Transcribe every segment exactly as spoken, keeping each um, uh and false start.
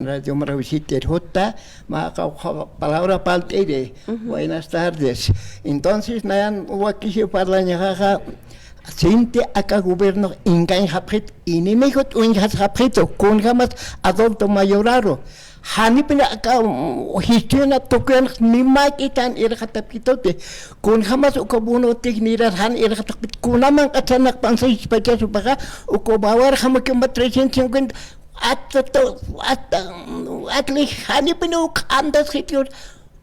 Radio Maravisita irjuta, mä qawqha palabra palt'iri. Buenas tardes. Entonces, nayan wakisi parlañaxaxa, sinti aka gobierno engañxapxit, enemigot uñjasxapxitu, kunjamas adulto mayoraru. Janipini aka, mm, gestiona tukuyanx ni mak'itan irxatapkituti. Kunjamas uka bono dignidad jan irxatapkit, kunaman q'athanaqpan sispacha supaxa, uka wawar jamakimpa trescientos cincuenta, hasta to-, hasta, mm, atli janipini uk q'antas jitiur,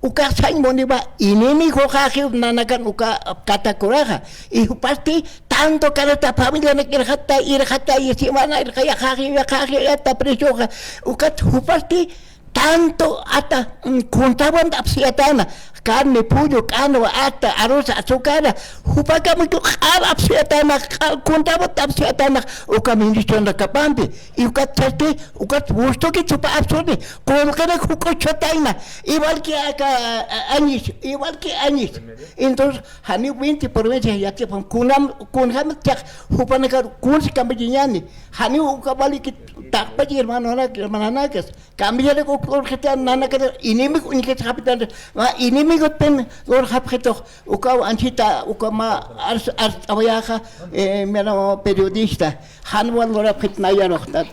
uka sañ muniwa enemigo jajiw nanakan uka katakuraxa. Y jupasti tanto kanata familianak irxata, irxata, y semana irxaya, jajiw, jajiw, ata presioxa. Ukat jupasti tanto ata, mm, kuntawan apsiatana. Carne, pollo, k'anwa, ata, arroz, azúcar. Jupakamakiw q'al apsiatana, q'al kuntawan apsiatana. Uka ministro nakapampi. Y ukat chasti, ukat gustoki chupa apsuni. Kunqina juk'uchutayna. Igual que aka, a-, añis, igual que añis. Entonces, jani veinte provincias yatipan, kunam, kunjam chaq, jupanakar, kunsi cambiañani. Jani uka valiki taqpachi hermanonak, hermanakas. Cambiar uk urqita nanakata, enemigo uñjasxapxitana, ma enemigo ten lurxapxitux, ukaw anchita, uka mä ars-, arst'awayaxa, eh, mero periodista, jan wal lurapxit nayaruxtat.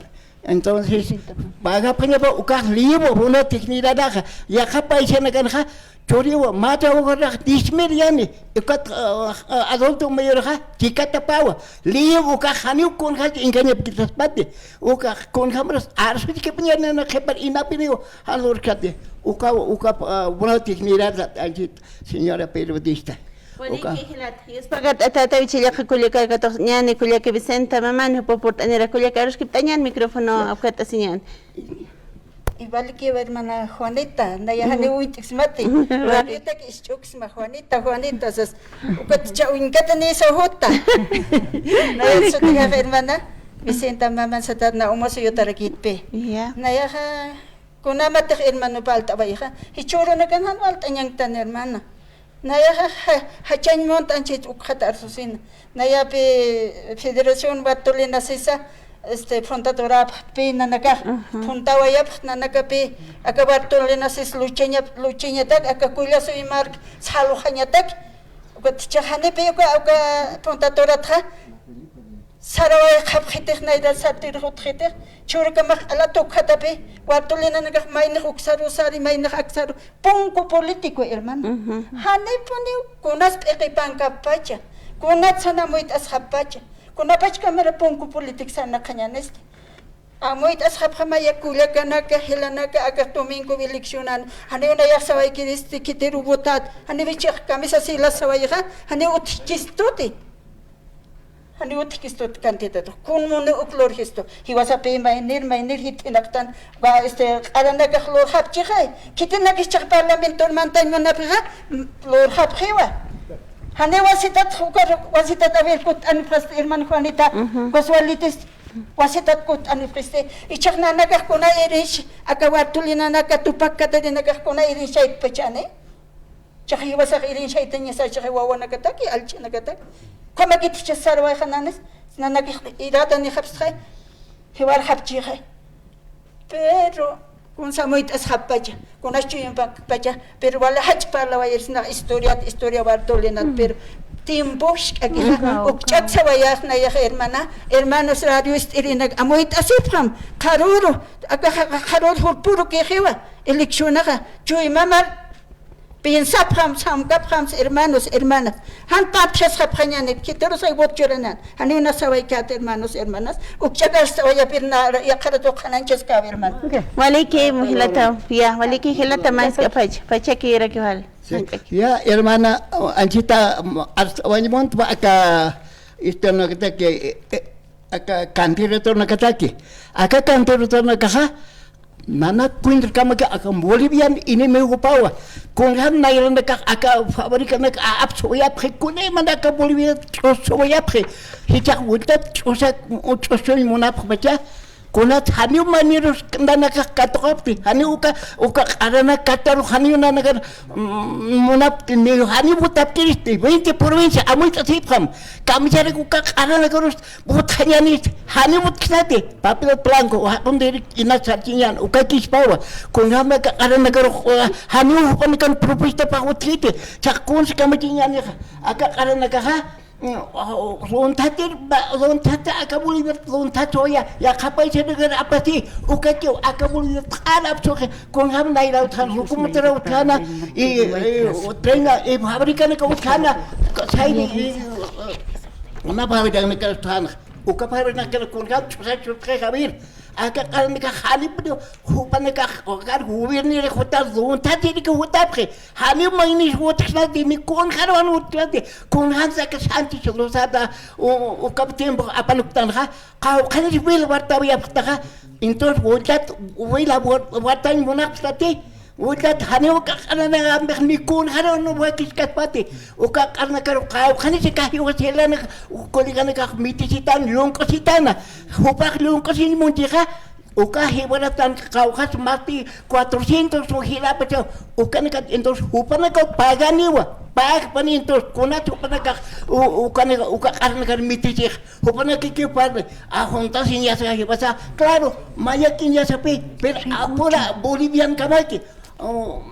Entonces, pagapxañapa ukax liw, bono dignidadaxa, yaqha paisanakanxa, churiwa, mä trabajadorx diez mil yani, ukat, ah, ah, adulto mayorxa, chikatapawa, liw ukax janiw kunjax engañapkitaspati, ukax kunjamaras arsuchkipañanana qhipar inapiniw, jan lurkati, ukaw, uka, ah, bono dignidad, anchit, señora periodista. Uka. Waliki jilat, yuspakat atata wichillaqa kullaka katux ñani kullaka Vicenta Mamani jupa purt'anira kullaka aruskipt'añan micrófono apkat'asiñan. Igual que hermana Juanita, naya jani uñt'ksmati. Radiotak isch'uksma Juanita, Juanita, sas. Ukat cha uñkata ni sojuta. Naya sutijax hermana Vicenta Maman satat na umasu yutarakitpi. Ya. Nayaxa kunamatix hermano palt'awayxa. Jichhurunakan jan walt'añanktan hermana. Nayaxa ja-, jachañ munt'anchit ukxat arsusina. Nayapi Federación Bartolina Sisa, este, fundadorapxpi nanakax, fundawayapx nanakapi, aka Bartolina Sis luchañap-, luchañatak, aka kullasu imark saluxañatak. Ukat chixanipi uka, uka fundadoratxa, sarawayxapxitix, nayra satirxutxitix, churkamax ala tukxatapi, Bartolinanakax maynix uksaru sari, maynix aksaru, punku político, hermano. Janipuniw kunas p'iqipankappacha, kunatsan amuyt'asxappacha, kunapachkamara punku político sarnaqañanisti. Amuyt'asxapxamaya kullakanaka, jilanaka, aka domingo eleccionan, janiw nayax sawaykiristi, khitiru votat, janiw ichix camisa silas sawayxa, janiw utjkistuti. Janiw utjkistut candidato. Kun muni uk lurjistu. Jiwasapi maynir, maynir jit'inaktan. Wa, este, q'aranakax lurjapchixay. Khitinakis chaq parlamentor mantañ munapixa, m-, lurjapxiwa. Janiw wasitat, jukar wasitat, a ver, kutt'anipxasti, hermano Juanita. Ujú. Casualitis, wasitat kutt'anipxisti. Ichaq nanakax kuna irinx, aka Bartolinanaka, Tupac Catarinakax kuna irinxaytpachani. Chax jiwasax irinxaytañasa, chax wawanakataki, allch'inakataki. Ukhamakitix chas sarwayxananis, nanakix iratanixapstxay, jiwarxapchixay. Pero, kun samuyt'asxappacha, kunas chuyumpakpacha, pero wali jach'a parlawayirsnax historiat, historia Bartolinat, pero tiempo jisk'akixa, ukch'ak sawayax nayax hermana, hermanos radio ist'irinak, amuyt'asipxam, qharüru, aka ja-, qharüru jurpurukixiwa, eleccionaxa, chuymamar, Piensapxam, samkapxam, hermanos, hermanas. Jan patjasxapxañanit, khitirusay voto churanan. Janiw na sawaykat, hermanos, hermanas. Ukch'akar sawayapir na yaqhara tuqananchaskaw, hermano. Ok. Waliki, jilata, ya, waliki, jilata, más que pach-, pachaki, iraki, wal. Sí. Ya, hermana, anchita, arst'awañ muntwa aka, este, no, que, que, eh, Aka candidatonakataki. Aka candidatonakaxa, mana cuenterkamaki aka Bolivian enemigopawa. Kunjam nayranakax aka fabricanaka a-, apsuwayapxi, kunayman aka Bolivia ch'usuwayapxi. Jichhax wiltat ch'usa, ch'usuñ munapxpacha. Kunat janiw manirus nanakax katuqapti, janiw uka, uka q'aranak katarux janiw nanakar, mm, munapti, ni janiw votapkiristi, veinte provincia amuyt'asipxam, kamisarak uka q'aranakarus votxañanist, janiw votxnati, papel blanco, jaq'untirik inas sarchiñan, uka kispawa, kunjam aka q'aranakarux, uh, janiw jupanakan propuesta pax votxiti, chaq kunsa kamachiñanixa, aka q'aranakaxa, mm, uh, runthatir, ba-, runthat aka Bolivia, runthat soya, yaqha paisanakan apasi, ukakiw, aka Bolivia, q'ara apsuxi, kunjam nayra utjana, locomotora utjana, y, y, tren, y fabricanaka utjana, sayni, y, uh, una fabricanaka utjana. Uka pharinakar kunjam ch'usa ch'usqi Javier. Aka q'aranakax janipuniw jupanakax, hogar gobierno juta runthatiriki jutapxi. Janiw maynis votxnati, ni kunxarwan votxnati. Kunjam saka Sánchez Lozada, u-, uka tiempo apanuktanxa. Qawqhanis Vila Vartawayapxtaxa. Entonces, Vila, Vila Var-, Vartañ munapxtati. Ukat janiw uka q'aranakampix ni kunxarun wakiskaspati, uka q'aranakaru qawqhanis aka jiwas jilanaka, coleganakax mitisitan, llunk'usitana, jupax llunk'usin munchixa, uka jiwaratan qawqhas masti cuatrocientos jilapacha, ukanakat entonces jupanakaw paganiwa, pagpani entonces, kunat jupanakax, u-, ukanaka, uka q'aranakar mitisix, Jupanakakiw parli, a, juntasiñasa jiwasa, claro, mayakiñasapi, pero apura boliviankamaki, o,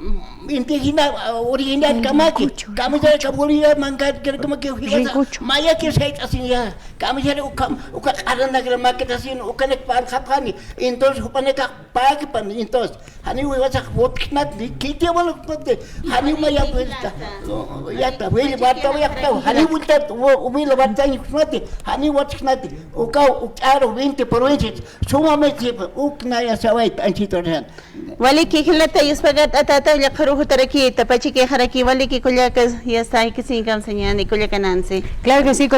indígena, o, originalkamaki, kamisaraka Bolivia mankarkarkamaki jiwasa, mayaki sayt'asiña, kamisara uka, uka q'aranakra makitasin, ukanak parlxapxani, entonces jupanakax pagpan, entonces, Janiw jiwasax votxnat, ni kitiw votxnati, janiw maya vuelta, ya está, Vila Vartawayapxtaw, janiw vuelta, Vila Vartawayapxnati, janiw votxnati, ukaw, uk'aru, veinte provincias, sumamente, uk naya sawayta, anchito ran. Waliki jilata, yuspagat atata, ullaqaru jutarakita, pachikixaraki, waliki kullakas, ya está, hay que sin kamsañani, kullakanansi. Claro que sí,